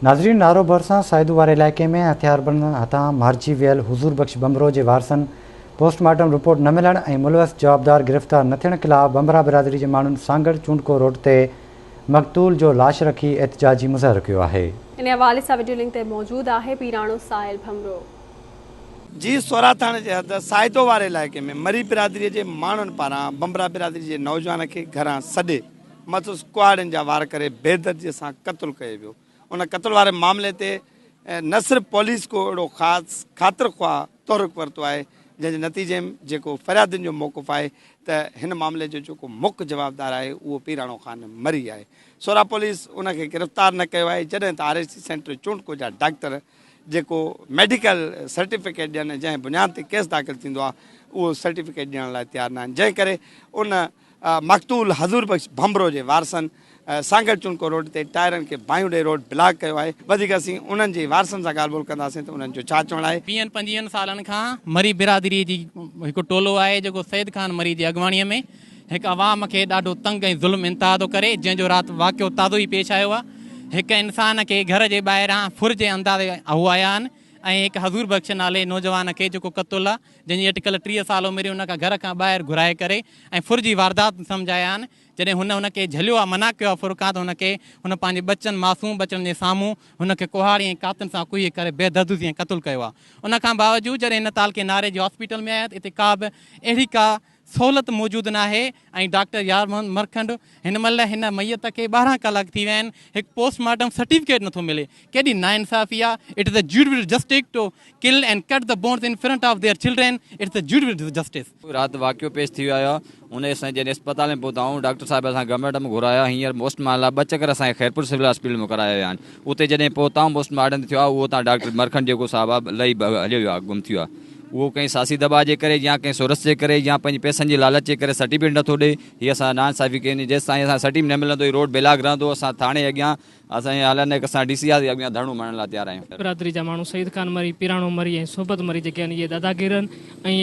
ناظرين نارو ڀرسان سائدو واري علائقي ۾ هٿياربندن هٿان مارجي ويل حضور بخش ڀنڀرو جي وارثن پوسٽ مارٽم رپورٽ نه ملڻ ۽ ملوث جوابدار گرفتار نه ٿيڻ خلاف ڀنڀرا برادري جي ماڻهن سانگهڙ چونڊڪو روڊ تي مقتول جو لاش رکي احتجاجي مظاهرو ڪيو آهي. ان حوالي سان وڊيو لنڪ تي موجود آهي پيراڻو ساحل ڀنڀرو. جي سورا ٿاڻي جي حد سائدو واري علائقي ۾ مري برادري جي ماڻهن پاران ڀنڀرا برادري جي نوجوان کي گهران سڏي مٿس ڪهاڙين جا وار ڪري بيدردي سان قتل ڪيو ويو. ان قتل واري معاملي تي نه صرف پوليس ڪو اهڙو خاص خاطر خواهه تحرڪ ورتو آهي جنهن جي نتيجي م جيڪو فريادين جو موقف آهي ته هن معاملي جو جيڪو مک جوابدار آهي اهو پيراڻو خان مري آهي. سورا پوليس ان کي گرفتار نه ڪيو آهي جڏهن ته R H C centre Chondko جا ڊاڪٽر جيڪو ميڊيڪل سرٽيفڪيٽ ڏين ۽ جنهن بنياد تي ڪيس داخل ٿيندو آهي اهو سرٽيفڪيٽ ڏيڻ لاء تيار ناهن جنهن ڪري ان مقتول حضور بخش ڀنڀرو جي وارثن سانگهڙ چونڪو روڊ تي ٽائرن کي باهيون ڏئي روڊ بلاڪ ڪيو آهي وڌيڪ اسين انهن جي وارثن سان ڳالهه ٻولهه ڪنداسين ته انهن جو ڇا چوڻ آهي. ويهن پنجويهن سالن کان مري برادري جي هڪ ٽولو آهي جيڪو سيد خان مري جي اڳواڻي ۾ هڪ عوام کي ڏاڍو تنگ ۽ ظلم انتها ٿو ڪري جنهن جو رات واقعو تازو ئي پيش آيو آهي هڪ انسان کي گهر جي ٻاهران ڦر جي انداز هو آيا آهن ۽ هڪ حضور بخش نالي نوجوان کي جيڪو قتل آهي جنهن جي اٽڪل 30 سال عمر هئي ان کان گهر کان ٻاهر گهرائي ڪري ۽ ڦر جي واردات سمجهايا آهن جڏهن هن هن کي جهليو آهي منع ڪيو آهي ڦر کان ته هن کي هن پنهنجي ٻچن معصوم ٻچڙن جي سامهون هن کي ڪهاڙي ۽ ڪاتن سان ڪهي ڪري بي دردي سان قتل ڪيو آهي ان کان باوجود جڏهن هن تعلقي ناري جي هاسپيٽل ۾ آيا ته اتي ڪا به اهڙي ڪا سهولت موجود ناهي ۽ ڊاڪٽر يار محمد مرکنڊ هن مهل هن ميت کي 12 ڪلاڪ ٿي ويا آهن هڪ پوسٽ مارٽم سرٽيفڪيٽ نٿو ملي ڪيڏي ناانصافي آ it is a judicial justice to kill and cut the bones in front of their children it's a judicial justice. رات واقعو پيش ٿي ويو آهي ان اسان جڏهن اسپتال ۾ پهتا آهيون ڊاڪٽر صاحب اسان کي گورنمينٽ ۾ گهرايو هينئر پوسٽ مارٽم لاء ٻه چڪر اسان کي خيرپور سول هاسپيٽل ۾ ڪرايا ويا آهن اتي جڏهن پهتا آهيون پوسٽ مارٽم ٿيو آهي اهو اتان ڊاڪٽر مرکنڊ جيڪو صاحب آهي لهي هليو ويو آهي گم ٿي ويو آهي اهو ڪنهن سياسي دٻاء جي ڪري يا ڪنهن سورس جي ڪري يا پنهنجي پئسن جي لالچ جي ڪري سرٽيفڪيٽ نٿو ڏئي هي اسان ناانصافي ڪئي وڃي جيستائين اسان کي سرٽيفڪيٽ نه ملندو هي روڊ بلاڪ رهندو اسان ٿاڻي اڳيان اسان جي هالن هڪ اسان ڊي سي آفيس اڳيان ڌرڻو هڻڻ لاء تيار آهيون. برادري جا ماڻهو سعيد خان مري، پيراڻو مري ۽ صحبت مري جيڪي آهن اهي داداگير آهن ۽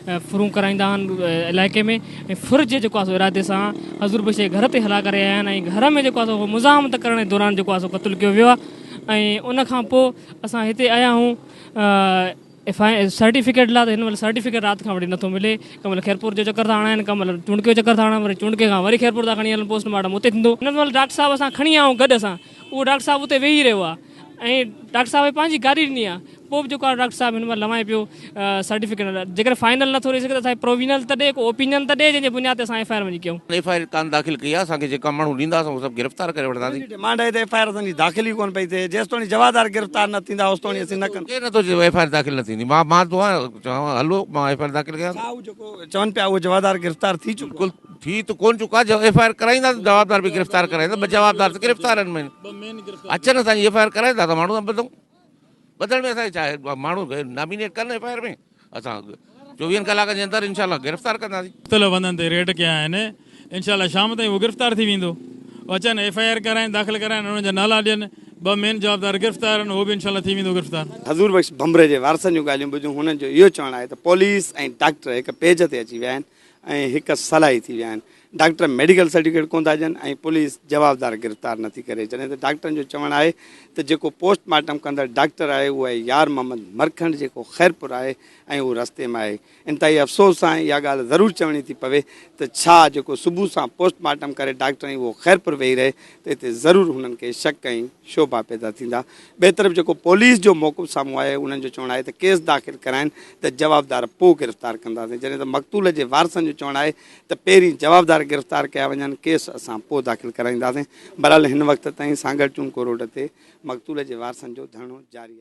اهي ڦرون ڪرائيندا آهن علائقي ۾ ۽ ڦر جي جيڪو آهي سو ارادي سان حضور بخش جي گهر تي هلا ڪري آيا آهن ۽ گهر ۾ جيڪو آهي سو مزاحمت ڪرڻ جي دوران جيڪو آهي سو قتل ڪيو ويو آهي ۽ ان کان پوء اسان هتي آيا آهيون ايف I certificate لاء ته هن مهل سرٽيفڪيٽ رات کان وٺي نٿو ملي ڪنهن مهل خيرپور جو چڪر ٿا هڻائن ڪنهن مهل چونڊڪي جو چڪر ٿا هڻائن وري چونڊڪي کان وري خيرپور ٿا کڻي هلن پوسٽ مارٽم اتي ٿيندو هن مهل ڊاڪٽر صاحب اسان کڻي آيا آهيون گڏ اسان اهو ڊاڪٽر صاحب اتي ويهي رهيو آهي ۽ ڊاڪٽر صاحب کي پنهنجي گاڏي ڏني آهي پوء به جيڪو آهي ڊاڪٽر صاحب هن مهل لوائي پيو سرٽيفڪيٽ جيڪڏهن فائنل نٿو ڏئي سگهي ته اسان کي پرووينل ته ڏي ڪو اوپينين ته ڏي جنهن جي بنياد تي اسان ايف I R وڃي ڪيون. ايف I R ڪانه داخل ڪئي آهي اسان کي جيڪا ماڻهو ڏيندا اسان اهي سڀ گرفتار ڪري وٺنداسين. انهن جي ڊمانڊ آهي ته ايف I R اسان جي داخل ئي ڪونه پئي ٿئي جيستوڻي جوابدار گرفتار نه ٿيندا اوستوڻي اسين نه ڪنداسين. ڪير نٿو چئي ايف I R داخل نه ٿيندي مان مان ٿو چوان هلو مان ايف I R داخل ڪيان ٿو. ڇا هو جيڪو چون پيا اهو جوابدار گرفتار ٿي چڪو آهي؟ بلڪل ٿي ته ڪونه چڪو آهي ايف I R ڪرائيندا ته جوابدار به گرفتار ڪرائيندا ٻه جوابدار ته گرفتار آهن اچن اسان جي ايف I R ڪرائيندا ته ماڻهو ٻڌون. ٻڌڻ ۾ اسان کي ڇا آهي ماڻهو نامينيٽ ڪن ايف I R ۾ اسان چوويهن ڪلاڪن جي اندر انشاء الله گرفتار ڪنداسين. مختلف هنڌن تي ريڊ ڪيا آهن انشاء الله شام تائين اهو گرفتار ٿي ويندو اچن ايف I R ڪرائين داخل ڪرائين انهن جا نالا ڏين ٻه مين جوابدار گرفتار آهن اهو به انشاء الله ٿي ويندو گرفتار. حضور بخش ڀنڀري جي وارثن جون ڳالهيون ٻڌيون هنن جو اهو چوڻ آهي ته پوليس ۽ ڊاڪٽر هڪ پيج تي اچي ويا آهن ۽ هڪ صلاحي ٿي ويا آهن. ڊاڪٽر ميڊيڪل سرٽيفڪيٽ ڪونه ٿا ڏين ۽ پوليس جوابدار گرفتار نٿي ڪري. جڏهن ته ڊاڪٽرن جو چوڻ آهي ته جيڪو پوسٽ مارٽم ڪندڙ ڊاڪٽر آهي اهو آهي يار محمد مرکنڊ جيڪو خيرپور آهي ۽ اهو رستي مان آهي. انتهائي افسوس سان اها ڳالهه ضرور چوڻي ٿي پوي ته ڇا جيڪو صبح سان پوسٽ مارٽم ڪري ڊاڪٽر ۽ اهو خيرپور ويهي رهي ته اتي ضرور هنن کي شڪ ۽ شبها پيدا ٿيندا. ٻئي طرف جيڪو پوليس جو موقف سامهون آيو آهي انهن جو چوڻ آهي ته ڪيس داخل ڪرائين ته جوابدار پوء گرفتار ڪنداسين جڏهن ته مقتول جي وارثن جو چوڻ آهي ته پهرين جوابدار گرفتار ڪيا وڃن ڪيس اسان پوء داخل ڪرائينداسين بهرحال هن وقت تائين سانگهڙ چونڪو روڊ تي مقتول جي وارثن جو ڌرڻو جاري آهي.